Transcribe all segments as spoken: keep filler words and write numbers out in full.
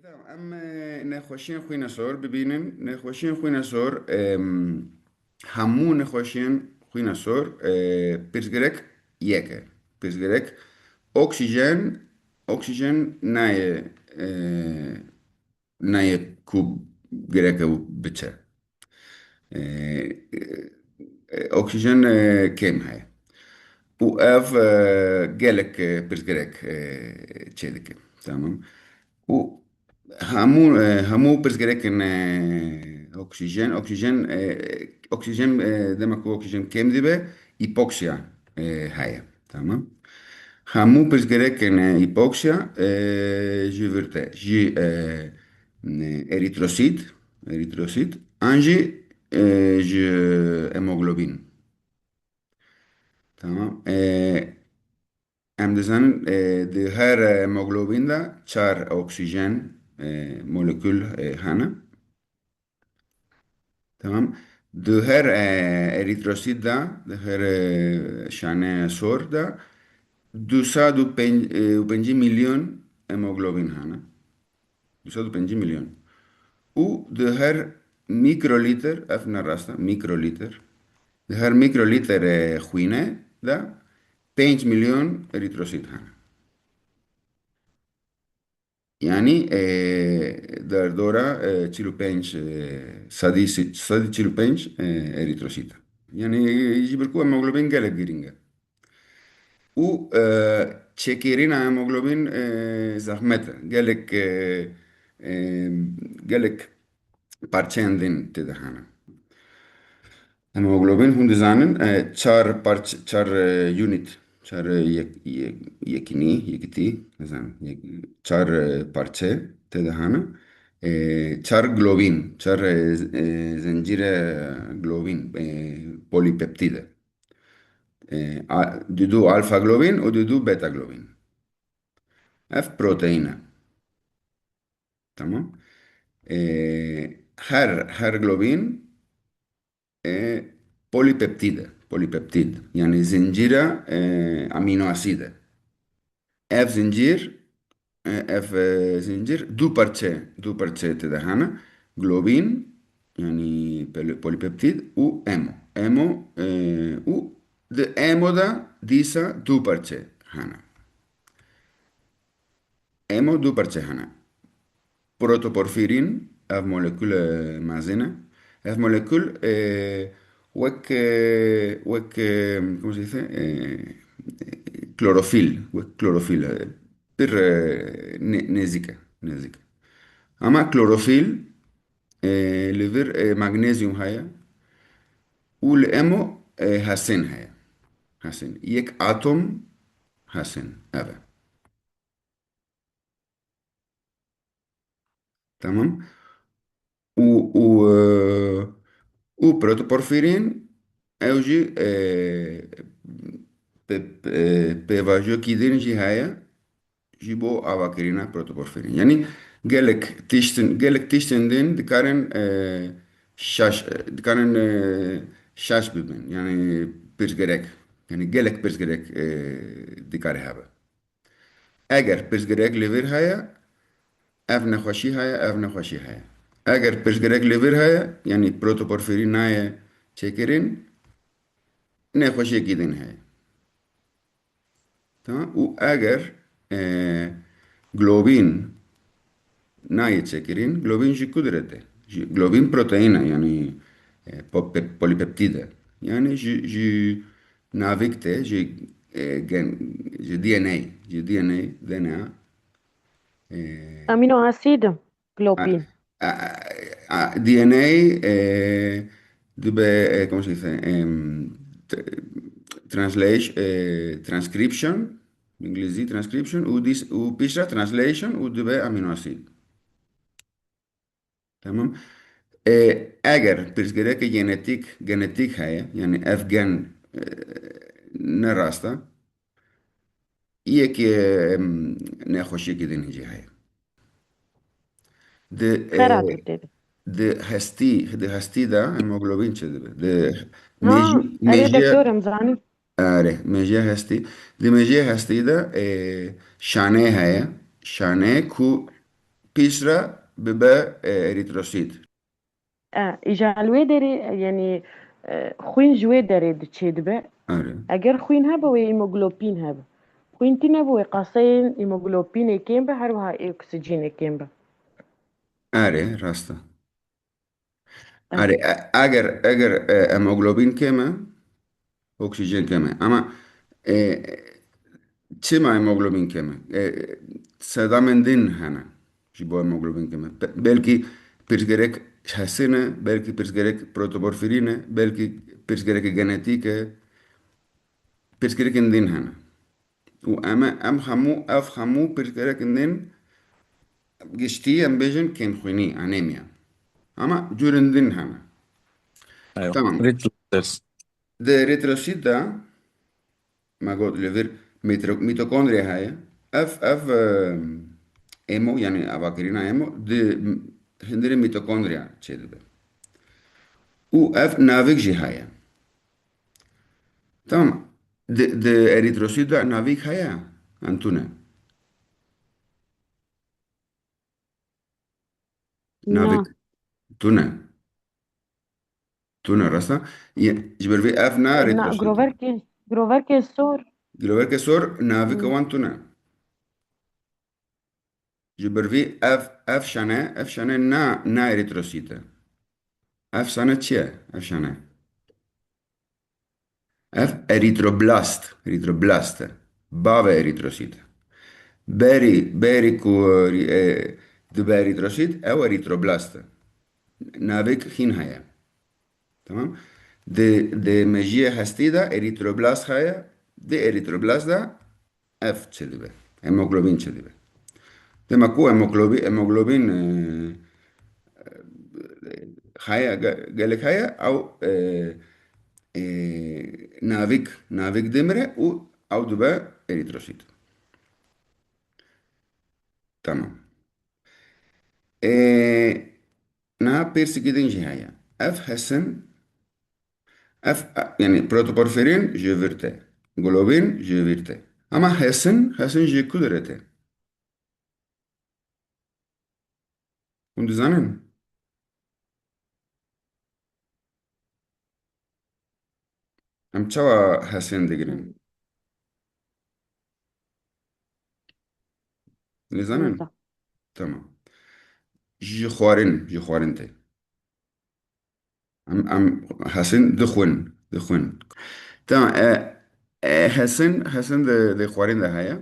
Tamam, em, e, nexweşiyên xwînesor bibînin. Nexweşiyên xwînesor, em, hemû nexweşiyên xwînesor, e, pirsgirêk yek e. Pirsgirêk oksîjen, oksîjen nayê, e, nayê ku gereke biçe. E, e, oksîjen, e, kêm heye. Û ev, e, gelek, e, pirsgirêk, e, çêdike. Tamam. Û hemû, e, hemû pirsgirêkên, e, oksîjen, oksîjen, e, oksîjen, e, dema ku oksîjen kêm dibe, îpoksiya, e, heye. Tamam. Hemû pirsgirêkên, e, îpoksiya, e, ji vir te, ji, e, ne, erîtrosît, erîtrosît, an jî, e, ji hemoglobîn. Tamam. E, em dizanin, e, di her hemoglobîn de çar oksîjen, e, molekül, e, hene. Tamam. Di her, e, erîtrosît de, di her, e, şane sor de du sed û pêncî milyon hemoglobîn hene. Du sed û pêncî milyon. Û di her mikrolîter, ev ne rast e, mikrolîter, di her mikrolîterê xwîne de pênc milyon erîtrosît hene. Yanî, e, derdora, e, çil û pênc, e, sedî, sedî çil û pênc, e, erîtrosît e. Yanî, ji ber ku hemoglobîn gelek girîng e. Û, e, çêkirina hemoglobîn, e, zehmet e. Gelek, e, e, gelek parçeyên din tê de hene. Hemoglobîn hûn dizanin, e, çar parçe, çar, e, unit, çar, e, yek, yek, yekînî, yekitî, nizanim, yek, çar, e, parçe tê de hene. E, çar globîn, çar, e, z-, e, zincîre globîn, e, polîpeptîd e. E, a, di du alfa globîn û di du beta globîn. Ev proteîn e. Tamam. E, her, her globîn, e, polîpeptîd e. Polîpeptîd. Yanî zincîra, e, amînoasîd e. Ev zincîr, e, ev, e, zincîr du parçe, du parçe tê de hene. Globîn, yanî poli-, polîpeptîd û emo. Emo, e, û di emo de dîsa du parçe hene. Emo du parçe hene. Protoporfîrîn, ev molekûl, e, mezin e. Ev molekûl, e, wek, e, wek, e, comment se dice? E, klorofîl, wek klorofîl, e, pir, e, ne-, nêzîk e, nêzîk e. Ama klorofîl, e, li vir, e, magnezyum heye û li emo, e, hesên heye. Hesên. Yek atom hesên. Ev e. Tamam. Û, û, e, û protoporfîrîn, ew jî, e, pe-, pe-, pêvajoyekî din jî heye ji bo avakirina protoporfîrîn. Yanî gelek tiştin, gelek tiştin din dikarin, e, şaş, dikarin, e, şaş bibin. Yanî pirsgirêk. Yanî gelek pirsgirêk, e, dikare hebe. Eger pirsgirêk li vir heye, ev nexweşî heye, ev nexweşî heye. Eger pirsgirêk li vir heye, yanî protoporfîrîn nayê çêkirin, nexweşiyekî din heye. Tamam? Û eger, e, globîn nayê çêkirin, globîn ji ku derê tê? Ji, globîn proteîn e, yanî, e, po-, pe-, polîpeptîd e. Yanî ji, ji navik tê, ji, e, gen, ji D N A, ji D N A, D N A, e, Amino asid, a, globîn. A, a, D N A, e, dibe, e, comment se dice? Em, t-, translation, e, transcription, bi îngilîzî transcription, û dîs-, û piştre translation û dibe amino asid. Tamam. E, eger pirsgirêke genetîk, genetîk heye, yanî ev gen, e, ne rast e, yekê, em, nexweşiyekî din jî heye. Di, e, Xera tu tê de. Di hestî, di hestî de hemoglobîn çêdibe. Di Ha, mêjî-, erê mêjiya doktor, em zanî. Erê, mêjiya hestî. Di mêjiya hestî de, e, şane heye. Şane ku piştre bibe, e, erîtrosît. E, îja li wê derê, e, yanî, e, xwîn ji wê derê di çêdibe. Erê. Eger xwîn hebe, wê hemoglobîn hebe. Xwîn tîne be, wê qaseyên hemoglobînê kêm be, her wiha ê oksîjînê kêm be. Erê, rast e. Erê. Erê, e, eger, eger, e, hemoglobîn kêm e, oksîjen kêm e. Ama, e, çima hemoglobîn kêm e? E, sedamên din hene ji bo hemoglobîn kêm e. Be-, belkî pirsgirêk hesin e, belkî pirsgirêk protoporfîrîn e, belkî pirsgirêk genetîk e. Pirsgirêkên din hene. Û em, em hemû, ev hemû pirsgirêkên din giştî, em bêjin kêmxwînî, anemia. Ama curên din hene. Eywa. Tamam. Eritrosit. Di eritrosît de, me got li vir mitro-, mitokondriya heye. Ev, ev, e, emo, yanî avakirina emo, di m-, hundirê mitokondriya çêdibe. Û ev navik jî heye. Tamam. Di, di eritrosît de navik heye? An tune? Na. Navik tune. Tune, rasta. Ye, ji ber vê ev na Na, eritrosît e. Giroverkê, giroverkê sor. Giroverkê sor, navik Hmm. wan tune. Ji ber vê ev, ev şane, ev şane na, na eritrosît e. Ev şane çi ye? Ev şane. Ev erîtroblast, erîtroblast e. Bavê erîtrosît e. Berî, berî ku, e, dibe erîtrosît, ew erîtroblast e. Navik hîn heye. Tamam? Di, di mejiyê hestî de erîtroblast heye. Di erîtroblast de ev çêdibe. Hemoglobîn çêdibe. Dema ku hemoglobî-, hemoglobîn, e, e, heye, ge-, gelek heye, ew, e, e, navik, navik dimire û ew dibe erîtrosît. Tamam. E, niha pêrsikî din jî heye. Ev hesin, ev, e, yanî protoporfîrîn ji vir tê. Globîn ji vir tê. Ama hesin, hesin ji ku derê tê? Hûn dizanin? Em çawa hesin digirin? Nizanin? Nizam. Tamam. Ji xwarin, ji xwarin tê. Em, em hesin dixwin, dixwin. Tamam, e, e, hesin, hesin di, di xwarin de heye.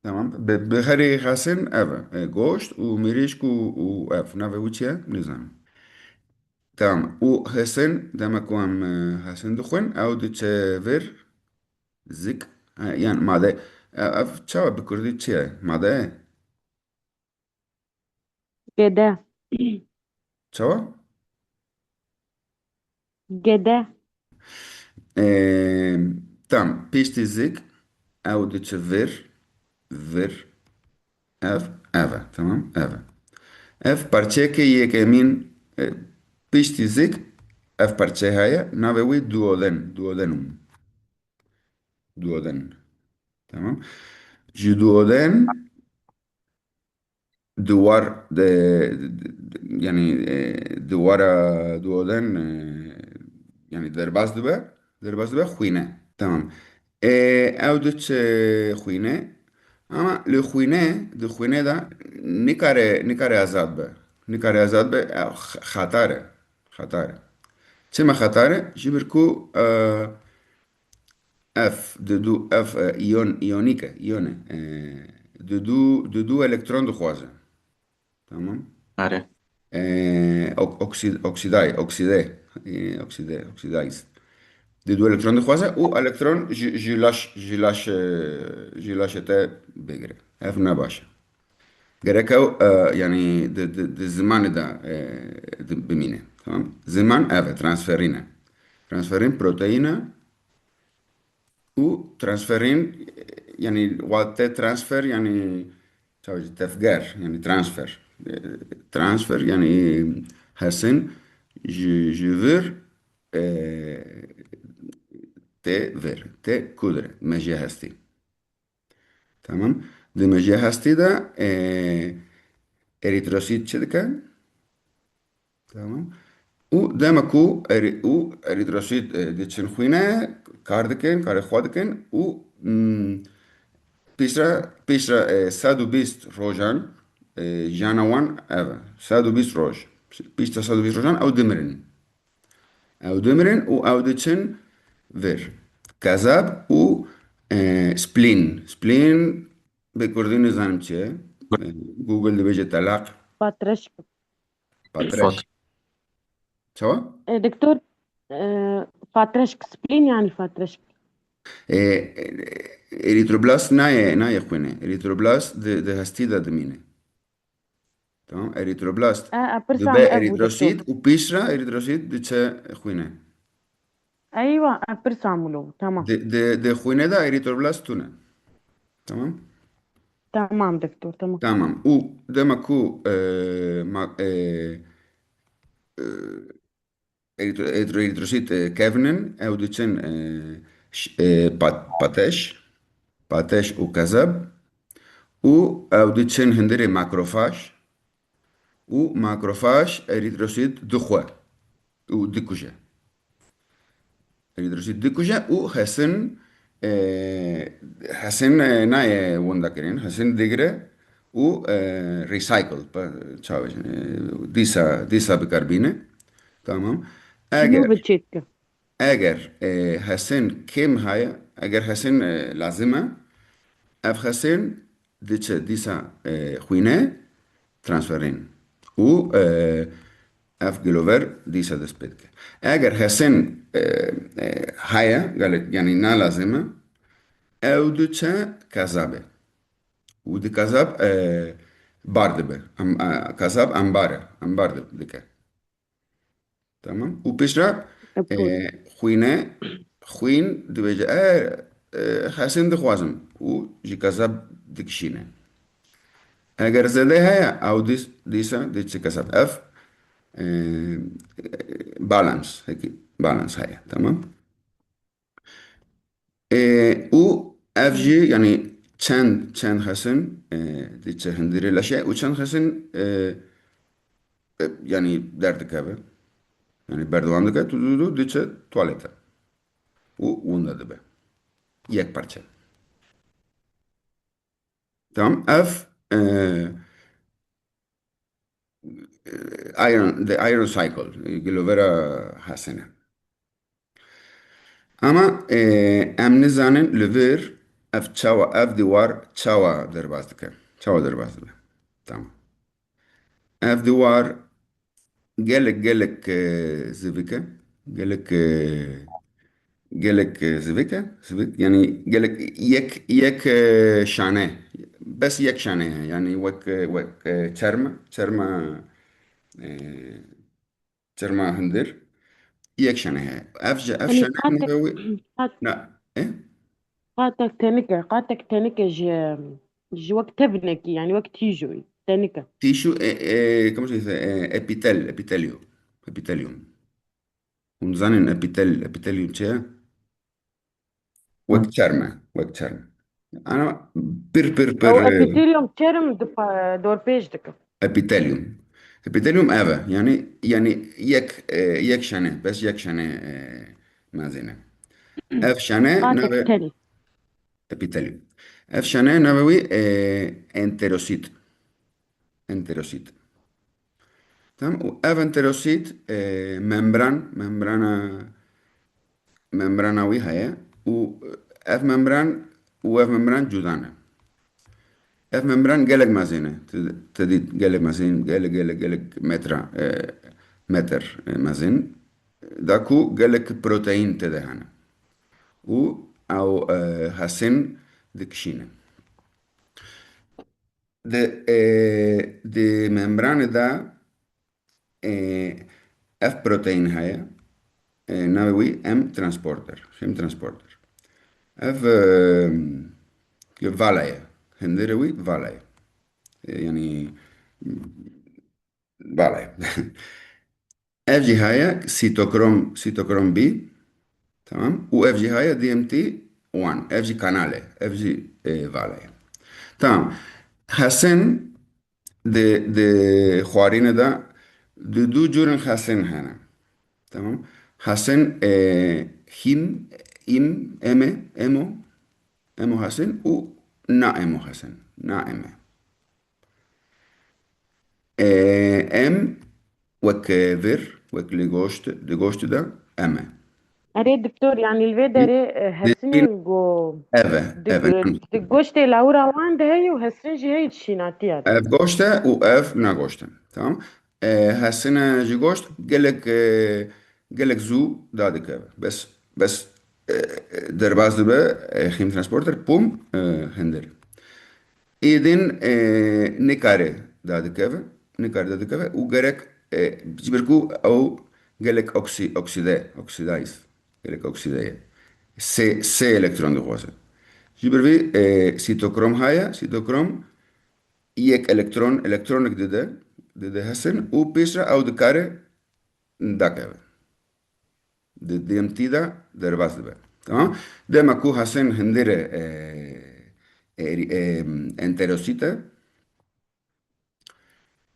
Tamam. Bi, bi herî hesin ev e. E, goşt û mirîşk û, û ev. Navê wî çi ye? Nizanim. Tamam. Û hesin, dema ku em, e, hesin dixwin, ew diçe vir zik. E, yan made. E, ev çawa bi kurdî çi ye? Made ye? Gede. Çawa? Gede. Ee, tamam. Piştî zik ew diçe vir, vir. Ev, ev e. Tamam, ev e. Ev parçeyeke yekemîn, e, piştî zik ev parçe heye. Navê wî duoden, duodenum. Duoden. Tamam. Ji duoden di war de, de, de, yanî, e, di wara duoden, e, yanî derbas dibe, derbas dibe xwîne. Tamam. E, ew diçe xwîne. Ama li xwîne, di xwîne de nikare, nikare azad be. Nikare azad be, e, x-, xetar e. Xetar e. Çima xetar e? Ji ber ku, e, F, di du, F, e, iyon, iyonîk e, iyon e. E, di du, di du elektron dixwaze. Tamam. Are. E, ok-, oksid-, oksiday-, okside, e, okside, oxidized. Di du elektron dixwaze û elektron ji, ji laş, ji laş, e, ji laşê te bigire. Ev ne baş e. Gerek ew, e, yanî di, di, di zimanê de, e, di, bimîne. Tamam? Ziman ev e, transferîn e. Transferîn proteîn e û transferîn, e, yanî wate transfer, yanî çawa jî tevger, yanî transfer. E, transfer, yanî hesin ji, ji vir, e, tê vir, tê ku dire, mejiyê hestî. Tamam. Di mejiyê hestî de, e, Erîtrosît çi dike? Tamam. Û dema ku eri-, û erîtrosît, e, diçin xwîne, kar dikin, karê xwe dikin û, mm, piştre, piştre, e, sed û bîst rojan, e, jiyana wan ev e. Sed û bîst roj. Piştre sed û bîst rojan ew dimirin. Ew dimirin û ew diçin vir. Kezeb û, e, spleen. Spleen bi kurdî nizanim çi ye. E, Google dibêje telaq. Patreşk. Patreş. Fat- Çawa? E, doktor, e, fatreşk, spleen yani fatreşk. E, e, erîtroblast nayê, nayê xwînê. Erîtroblast di, di hestî de dimîne. Tamam, erîtroblast E, e, pirsa dibe min ev bû, erîtrosît doktor. Û piştre erîtrosît diçe xwîne. Eywa, e, pirsa min lo bû. Tamam. Di, di, di xwîne de erîtroblast tune. Tamam? Tamam, doktor, tamam. Tamam. Û dema ku, e, ma-, e, e, erîtro-, erîtro-, erîtrosît, e, kevnin, ew diçin, e, ş-, e, pat-, pateş, pateş û kezeb û ew diçin hundirê makrofaj û makrofaj erîtrosît dixwe û dikuje. Erîtrosît dikuje û hesin, e, hesin, e, nayê winda kirin, hesin digire û, e, recycle, pa-, çawa, e, dîsa, dîsa bikarbîne. Tamam. Eger, Nû bi çêdike. Eger, e, hesin kêm haya, eger hesin, e, lazim e, ev hesin diçe dîsa, e, xwîne transferîn û, e, ev gilover dîsa dest pê dike. Eger hesin, e, e, heye, gelek, yanî nalazim e, ew diçe kezabê. Û di kezab, e, bar dibe. Em, e, kezab embar e, embar di-, dike. Tamam. Û piştre, e, xwîne, xwîn dibêje, e, e, hesin dixwazim û ji kezab dikişîne. Eger zêde heye, ew dîs-, dîsa diçe kezab. Ev, e, balance, hekî balance heye. Tamam. E, û ev jî, yanî çend, çend hesin, e, diçe hundirê leşê û çend hesin, e, e, yanî derdikeve. Yanî berdewam dike, tu, tu, tu, diçe tuwalete. Û winda dibe. Yek parçe. Tamam, ev, e, e, iron, the iron cycle, e, gilovera hesine. Ama, e, em nizanin li vir ev çawa, ev dîwar çawa derbas dike. Çawa derbas dibe. Tamam. Ev dîwar gelek, gelek, e, zivik e. Gelek, e, gelek, e, zivik e. Zivik, yanî gelek yek, yek, e, şane. Bes yek şane ye. Yanî wek, e, wek, e, çerm, çerma, e, çerma hundir. Yek şane heye. Ev ji, ev Yanî şane qatek, navê wî, qat-, na, e? Qatek tenike, qatek tenike ji, ji wek tevnekî, yanî wek tîjoyî, tenike. Tîşu, e, e, como se dice? E, epitel, epitelio. Epitelium. Hûn zanin epitel, epitelium çi ye? Wek çerm e, wek çerm. Ana pir, pir, pir, Ew e, epitelium çerm dipa-, dorpêç dike. Epitelium. Epitelium ev e. Yanî, yanî yek, e, yek şane, bes yek şane, e, mezin e. Ev şane Qatek navê tenê. Epitelium. Ev şane navê wî, e, enterosît. Enterosît. Tamam, û ev enterosît, e, membran, membrana, membrana wî heye û ev membran û ev membran cuda ne. Ev membran gelek mezin e. Te, te dît gelek mezin, gelek, gelek, gelek metra, e, meter, e, mezin. Da ku gelek proteîn tê de hene. Û ew, e, hesin dikişîne. Di, e, di membranê de, e, ev proteîn heye. E, navê wî M transporter. M transporter. Ev, e, vala ye. Hundirê wî vala ye. E, yanî, vala ye. Ev jî heye sîtokrom, sîtokrom B. Tamam. Û ev jî heye D M T one. Ev jî kanal e. Ev jî, e, vala ye. Tamam. Hesin, Di, di xwarînê de di du curên hesên hene. Tamam. Hesên, e, hîm, îm, eme, emo, emo hesên û na emo hesên. Na eme. E, em wek, e, vir, wek li goşt, di goştî de em e. Erê, doktor, yanî li vê derê, e, hesinên go-, ev e, di, ev e, go-, di goştê lawira wan de heye û hesin jî heye di şînatiya de. Ev goşt e û ev nagoşt e. Tamam. E, hesine ji goşt gelek, e, gelek zû dadikeve. Bes, bes, e, e, derbas dibe, e, xîm transporter, pum, e, hindir. Êdin, e, nikare dadikeve, nikare dadikeve û gerek, e, ji ber ku ew gelek oksî-, oksîde, oksidayiz, gelek oksîde ye. Sê, sê elektron dixwaze. Ji ber vî, e, sîtokrom heye, sîtokrom yek elektron, elektronik dide, dide hesin û pêş re ew dikare dakeve. Di D M T de derbas dibe. Tamam? Dema ku hesên hindirê, e, e, e, enterosît e,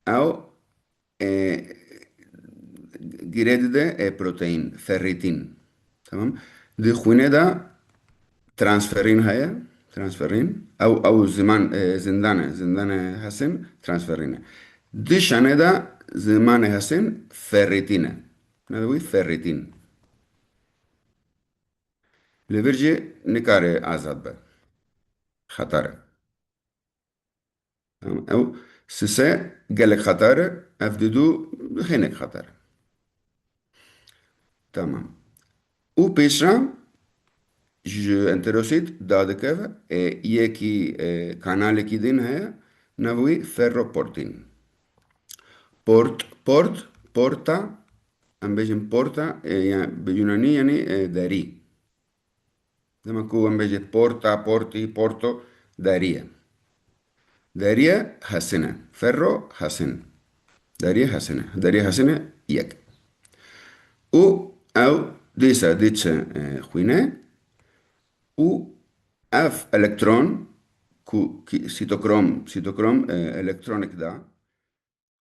ew, e, girê dide, e, proteîn, ferrîtîn. Tamam? Di xwînê de transferîn heye. Transferîn. Ew, ew ziman, e, zindane. Zindane hesên transferîn e. Di şanê de zimanê hesên ferrîtîn e. Navê wî ferrîtîn. Li vir jî nikare azad be. Xeter e. Tamam. Ew sise gelek xeter e, ev didu hinek xeter e. Tamam. Û pêşra ji enterosît dadikeve, e, yekî, e, kanalekî din heye, navê wî ferroportîn. Port, port, porta, em bêjin porta, e, ya, bi Yunanî, yanî, e, derî. Dema ku em bêjin porta, portî, porto, derî ye. Derî ye hesine. Ferro hesin. Derî ye hesine. Derî ye hesine yek. Û ew dîsa diçe, e, xwîne û ev elektron ku, ki sîtokrom, sîtokrom, e, elektronik da,